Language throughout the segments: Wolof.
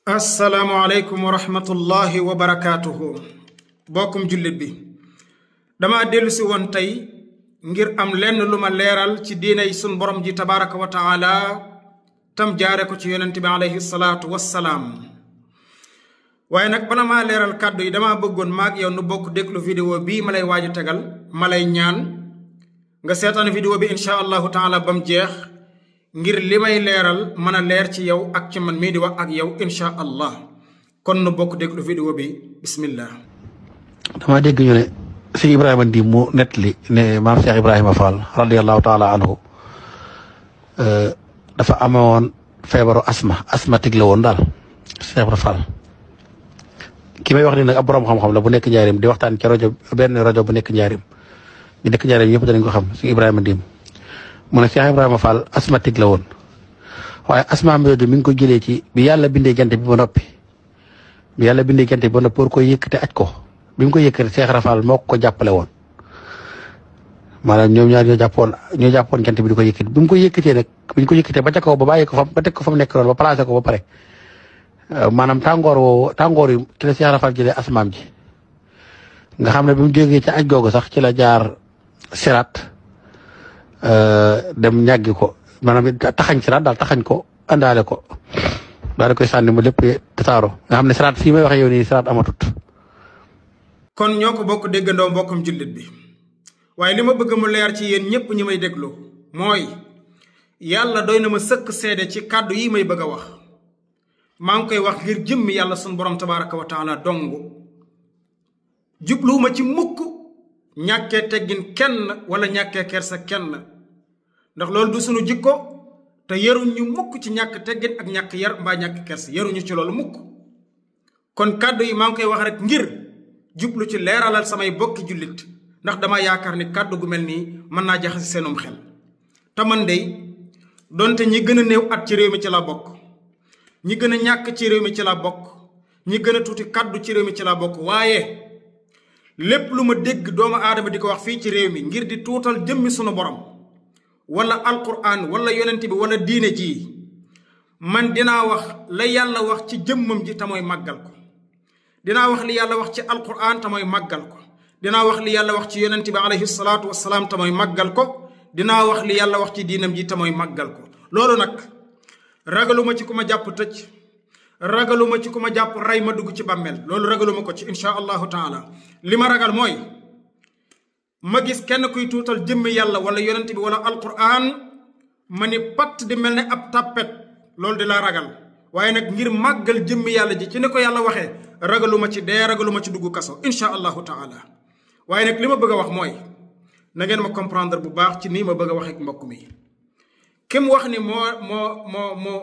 asalaamaaleykum wa rahmatullahi wa barakaatuhu bokkum jullit bi dama dellu si woon tey ngir am lenn lu ma leeral ci diinay sun borom ji tabaraka wa taala tam jaare ko ci yonent bi alayhi salaatu wassalaam waaye nag bala maa leeral kàddu yi dama bëggoon maag yow nu bokk déglu vidéo bii ma lay waaju tegal ma lay ñaan nga seetaan vidéo bi insha allahu taala bam jeex ngir li may leeral mën a leer ci yow ak ci man mii di wax ak yow insha allah kon nu bokk déglu vidéo bi bismillah. dama dégg ñu ne si Ibrahima Ndim mu nettali ne maam Cheikh Ibrahima Fall radiallahu taala anhu dafa amoon feebaru asthmatique la woon daal Cheikh Ibrahima Fall ki may wax ni nag ab borom xam-xam la bu nekk njaarim di waxtaan ci rajo benn rajo bu nekk njaarim ñu nekk njaarim yëpp danañ ko xam si Ibrahima Ndim mu ne Cheikh Ibrahima Fall asthmatique la woon waaye asma mi ngi ko jëlee ci bi yàlla bindee jant bi ba noppi pour ko yëkkate aj ko bi mu ko yëkkate Cheikh Ibrahima Fall moo ko jàppale woon maanaam ñoom ñaar ñoo jàppoon jant bi di ko yëkkati bi mu ko yëkkatee nag bi ñu ko yëkkatee ba ca kaw ba bàyyi ko fa ba teg ko fa mu nekk noonu ba placé ko ba pare maanaam tàngoor yi ci la Cheikh Ibrahima Fall jëlee asmaam ji nga xam ne bi mu jógee ci aj googu sax ci la jaar siraat dem ñàggi ko maanaam taxañ siraat daal taxañ ko àndaale ko daal di koy sànni mu lépp tasaaro nga xam ne siraat fii may waxee yow nii siraat amatut. kon ñoo ko bokk déggandoo mbokkum jullit bi waaye li ma bëgg mu leer ci yéen ñépp ñi may déglu mooy yàlla doy na ma sëkk seede ci kàddu yi may bëgg a wax maa ngi koy wax ngir jëmmi yàlla sun borom tabaraka wa taala dong jubluwuma ci mukk ñàkkee teggin kenn wala ñàkkee kersa kenn ndax loolu du sunu jikko te yaruñu mukk ci ñàkk teggin ak ñàkk yar mbaa ñàkk kersa yaruñu ci loolu mukk kon kàddu yi maa ngi koy wax rek ngir jublu ci leeralal samay bokki jullit ndax dama yaakaar ni kàddu gu mel nii mën naa jaxase seenum xel te man dey donte ñi gën a néew at ci réew mi ci la bokk ñi gën a ñàkk ci réew mi ci la bokk ñi gën a tuuti kàddu ci réew mi ci la bokk waaye lépp lu ma dégg doomu aadama di ko wax fii ci réew mi ngir di tuutal jëmmi sunu borom wala alquran wala yonent bi wala diine ji man dinaa wax la yàlla wax ci jëmmam ji te mooy màggal ko dinaa wax li yàlla wax ci alquran te mooy màggal ko dinaa wax li yàlla wax ci yonent bi alayhi salaatu wasalaam te mooy màggal ko dinaa wax li yàlla wax ci diinam ji te mooy màggal ko loolu nag ragaluma ci ku ma jàpp tëj ragaluma ci ku ma jàpp rey ma dugg ci bàmmeel loolu ragaluma ko ci insha allahu taala li ma ragal mooy ma gis kenn kuy tuutal jëmmi yàlla wala yonent bi wala alquran ma ni patt di mel ne ab tàppet loolu di la ragal waaye nag ngir màggal jëmmi yàlla ji ci ni ko yàlla waxee ragaluma ci dee ragaluma ci dugg kaso insha allahu taala waaye nag li ma bëgg a wax mooy na ngeen ma comprendre bu baax ci nii ma bëgg a wax ak mbokk mi ki mu wax ni moo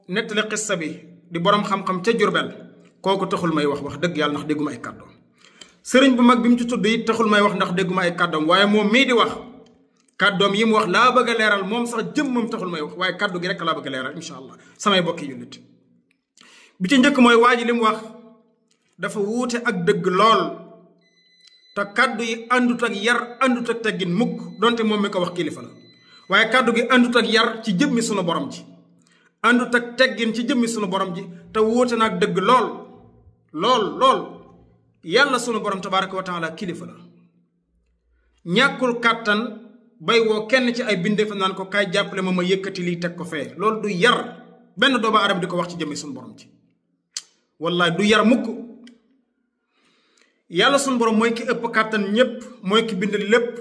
nettali xissa bi di borom xam-xam ca Jurbel kooku taxul may wax dëgg yàlla ndax dégguma ay kàddoom sëriñ bu mag bi mu ci tudd it taxul may wax ndax dégguma ay kàddoom waaye moom mii di wax kàddoom yi mu wax laa bëgg a leeral moom sax jëmmam taxul may wax waaye kàddu gi rek laa bëgg a leeral insha allah samay bokki jullit bi ci njëkk mooy waa ji li mu wax dafa wuute ak dëgg lool te kàddu yi àndut ak yar àndut ak teggin mukk donte moom mi ko wax kilifa la waaye kàddu gi àndut ak yar ci jëmmi sunu borom ji àndut ak teggin ci jëmmi sunu borom ji te wuute na ak dëgg lool yàlla sunu borom tabaraka wa taala kilifa la ñàkkul kàttan bay woo kenn ci ay bindeef naan ko kaay jàppale ma yëkkati lii teg ko fee loolu du yar benn doomu aadama di ko wax ci jëmmi sunu borom ji wallaay du yar mukk yàlla sunu borom mooy ki ëpp kàttan ñépp mooy ki bind lépp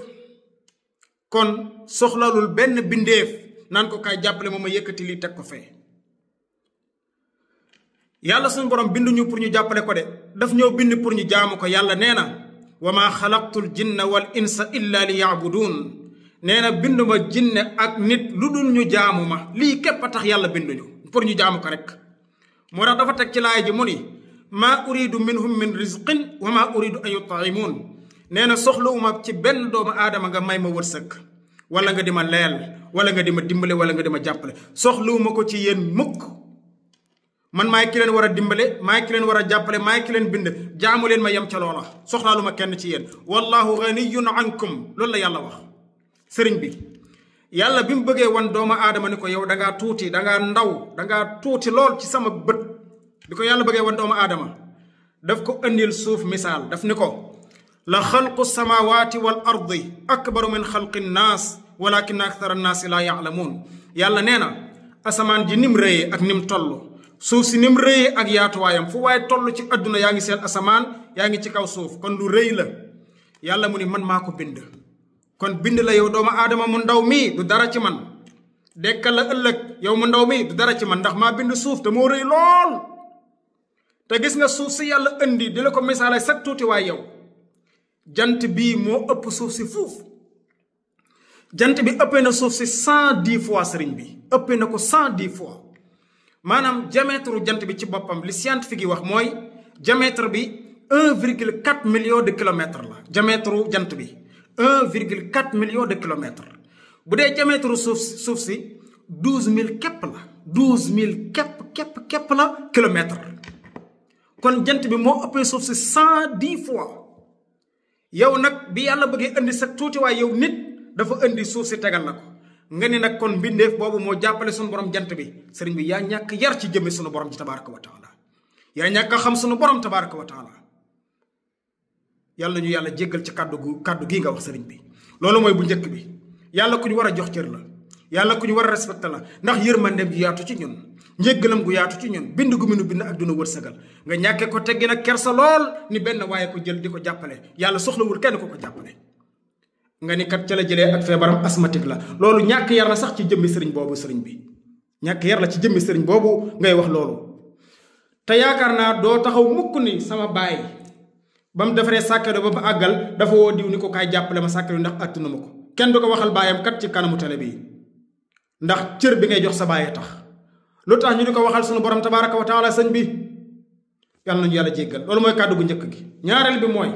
kon soxlalul benn bindeef naan ko kaay jàppale ma yëkkati lii teg ko fee yàlla suñu borom binduñu pour ñu jàppale ko de daf ñoo bind pour ñu jaamu ko yàlla nee na wa maa xalaqtul jinna wal insa illa li yaabuduun nee na binduma jinne ak nit lu dul ñu jaamu ma lii képp a tax yàlla binduñu pour ñu jaamu ko rek moo tax dafa teg ci laay ji mu ni maa uridu minhum min rizqin wa maa uridu an yutaimuun nee na soxlawuma ci benn doomu aadama nga may ma wërsëg wala nga di ma leel wala nga di ma dimbale wala nga di ma jàppale soxlawuma ko ci yéen mukk man maay ki leen war a dimbale maay ki leen war a jàppale maay ki leen bind jaamu leen ma yem ca loola soxlaalu ma kenn ci yéen wallahu ganiyun ankum loolu la yàlla wax sëriñ bi yàlla bi mu bëggee wan doomu aadama ni ko yow dangaa tuuti dangaa ndaw dangaa tuuti lool ci sama bët bi ko yàlla bëggee wan doomu aadama daf ko andil suuf misaal daf ni ko la xalqu samawati wal ardi akbaru min xalqi nnaas walakin akthara nnaasi laa yaalamuun yàlla nee na asamaan ji nim rëyee ak nim toll suuf si nim rëyee ak yaatuwaayam fu waaye toll ci adduna yaa ngi seen asamaan yaa ngi ci kaw suuf kon lu rëy la yàlla mu ni man maa ko bind kon bind la yow doomu aadama mu ndaw mii du dara ci man dekkal la ëllëg yow mu ndaw mii du dara ci man ndax maa bind suuf te moo rëy lool te gis nga suuf si yàlla indi di la ko misaale sag tuuti waay yow jant bii moo ëpp suuf si fuuf jant bi ëppee na suuf si 110 fois sëriñ bi ëppee na ko 110 fois maanaam diamètre jant bi ci boppam li scientifique yi wax mooy diamètre bi 1,4 million de kilomètres la diamètre jant bi 1,4 million de kilomètres bu dee diamètre suuf si 12000 képp la 12000 képp la kilomètre kon jant bi moo ëppee suuf si 110 fois yow nag bi yàlla bëggee indi sa tuuti waaye yow nit dafa indi suuf si tegal na ko nga ni nag kon mbindeef boobu moo jàppale sunu borom jant bi sëriñ bi yaa ñàkk yar ci jëmmi sunu borom ci tabaraka wa taala yaa ñàkk xam sunu borom tabaraka wa taala yàlla ñu yàlla jéggal ci kàddu gii nga wax sëriñ bi loolu mooy bu njëkk bi yàlla ku ñu war a jox cër la yàlla ku ñu war a respecté la ndax yërmandeem ju yaatu ci ñun njéggalam gu yaatu ci ñun bind gu mu nu bind ak duna wërsëgal nga ñàkkee ko teggi nag kersa lool ni benn waaye ko jël di ko jàppale yàlla soxlawul kenn ko jàppale nga ni kat ca la jëlee ak feebaram asthmatique la loolu ñàkk yar la sax ci jëmmi sëriñ boobu sëriñ bi ñàkk yar la ci jëmmi sëriñ boobu ngay wax loolu te yaakaar naa doo taxaw mukk ni sama baay ba mu defaree sàkkado ba àggal dafa woo diw ni ko kaay jàppale ma sàkkado ndax attuna ma ko kenn du ko waxal baayam kat ci kanamu télé bi ndax cër bi ngay jox sa baay tax lu tax ñu di ko waxal sunu borom tabaraka wa taala sëñ bi yàlla nañu yàlla jéggal loolu mooy kàddu gu njëkk gi ñaareel bi mooy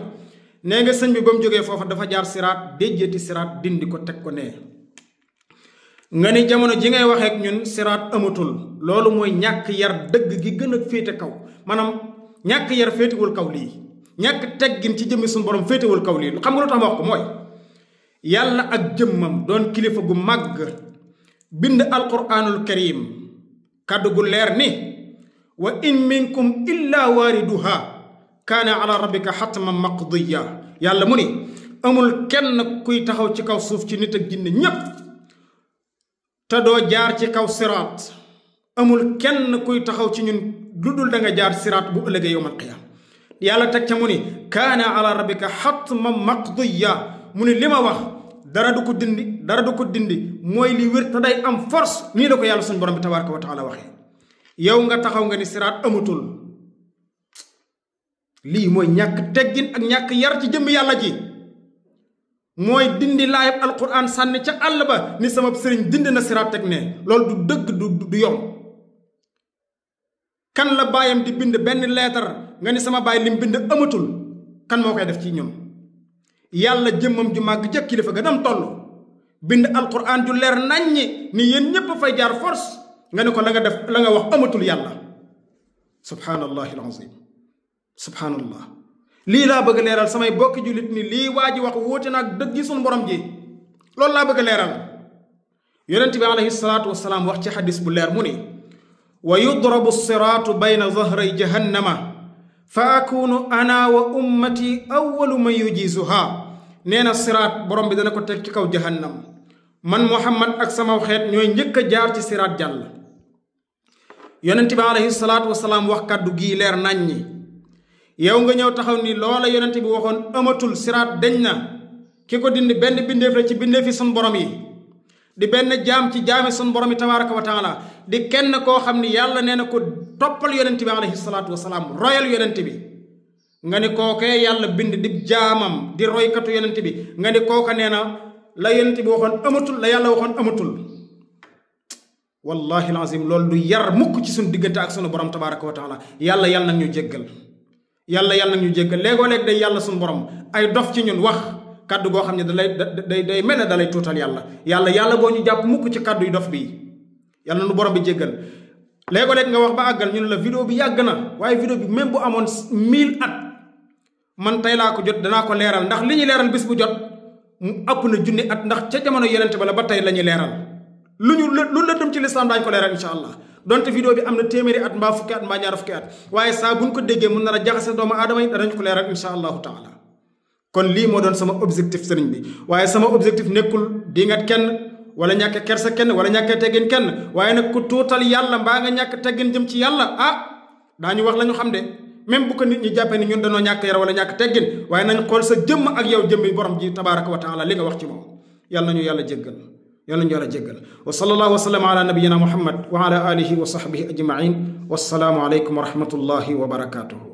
nee nga sëñ bi ba mu jógee foofa dafa jaar siraat déjjati siraat dindi ko teg ko nee nga ni jamono ji ngay waxeek ñun siraat amatul loolu mooy ñàkk yar dëgg gi gën a féete kaw maanaam ñàkk yar féetewul kaw lii ñàkk teggin ci jëmmi suñu borom féetewul kaw lii xam nga lu tax ma wax ko mooy yàlla ak jëmmam doon kilifa gu màgg bind alquranul karim kàddu gu leer ni wa in minkum illa waariduha kaana ala rabbika xatman maqdiya yàlla mu ni amul kenn kuy taxaw ci kaw suuf ci nit ak jinne ñépp te doo jaar ci kaw siraat amul kenn kuy taxaw ci ñun lu dul da nga jaar siraat bu ëllëgee yowmal qiyaam yàlla teg ca mu ni kaana ala rabbika xatman maqdiya mu ni li ma wax dara du ko dindi mooy li wér te day am force nii la ko yàlla suñu borom bi tabaraka wa taala waxee yow nga taxaw nga ni siraat amatul lii mooy ñàkk teggin ak ñàkk yar ci jëmm yàlla ji mooy dindi laayab alquran sànni ca àll ba ni sama sëriñ dindi na siraat teg ne loolu du dëgg du yomb kan la baayam di bind benn leetar nga ni sama baay lim bind amatul kan moo koy def ci ñun yàlla jëmmam ju màgg jëkk kilifa gën am toll bind alquran ju leer naññi ni yéen ñépp fay jaar force nga ne ko la nga wax amatul yàlla subhaanallahi alazim subhaanallah lii laa bëgg leeral samay bokki jullit ni lii waa ji wax wóote naag dëgg yi suñu borom ji loolu laa bëgg leeral yonent bi alayhi salaatu wasalaam wax ci xadis bu leer mu ni wa yudrabu siraatu bayna zahray jahannama fa akunu ana wa ummati awalu man yujiisuha nee na siraat borom bi dana ko teg ci kaw jahannam man muhammad ak sama xeet ñooy njëkk a jaar ci siraat jàll yonent bi alayhi salaatu wasalaam wax kàddu gii leer naññi yow nga ñëw taxaw ni loola yonent bi waxoon amatul siraat deñ na ki ko dindi benn bindeef la ci bindeefi sun borom yi di benn jaam ci jaami sun borom yi tabaraka wa taala di kenn koo xam ni yàlla nee na ko toppal yonent bi alayhi salaatu wasalaam royal yonent bi nga ni kookee yàlla bind di jaamam di roykatu yonent bi nga ni kooka nee na la yonent bi waxoon amatul la yàlla waxoon amatul wallahi alazim loolu du yar mukk ci suñu diggante ak sunu borom tabaraka wa taala yàlla nag ñu jéggal yàlla nag ñu jéggal léegoo-léeg day yàlla suñu borom ay dof ci ñun wax kaddu goo xam ne day mel ne dalay tuutal yàlla boo ñu jàpp mukk ci kaddu yu dof bi yàlla nu borom bi jéggal léegoo-léeg nga wax ba àggal ñun la vidéo bi yàgg na waaye vidéo bi même bu amoon 1000 at man tey laa ko jot danaa ko leeral ndax li ñu leeral bis bu jot mu ëpp na junni at ndax ca jamono yenente ba la ba tey la ñuy leeral lu la dem ci lislaam daañu ko leeral insha allah donte vidéo bi am na téeméeri at mbaa fukki at mbaa ñaar fukki at waaye saa buñ ko déggee mun nar a jaxase doomu aadama yi danañ ko leeral insha allahu taala. kon lii moo doon sama objectif sëriñ bi waaye sama objectif nekkul dingat kenn wala ñàkk kersa kenn wala ñàkk teggin kenn waaye nag ku tuutal yàlla mbaa nga ñàkk teggin jëm ci yàlla daañu wax la ñu xam de même bu ko nit ñi jàppee ni ñun dañoo ñàkk yar wala ñàkk teggin waaye nañ xool sa jëmm ak yow jëmmi borom ji tabaraka wa taala li nga wax ci moom yàlla nañu yàlla jéggal yàlla nañu yàlla jéggal wa sallallahu wa sallam ala nabiyina muhammad wa ala alihi wa sahbihi ajmain wassalaamu alaykum wa rahmatullahi wa barakatuhu